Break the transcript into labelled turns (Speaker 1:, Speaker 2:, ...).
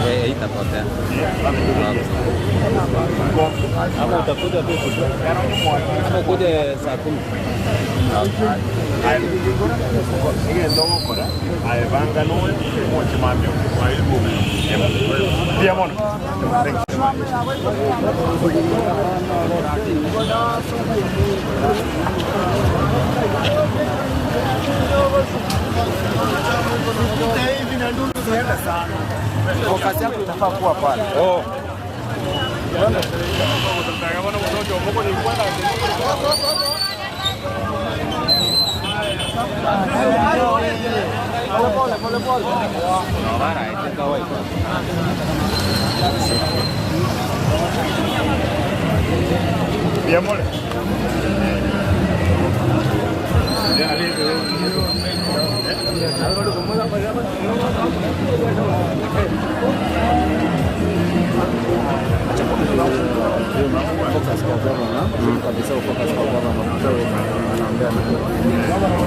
Speaker 1: Haitapotea. Ama utakuja tu ama ukuje saa 10.
Speaker 2: Focus yako inafaa kuwa pale. Focus kwa gavana. Kabisa focus kwa gavana. Anaongea na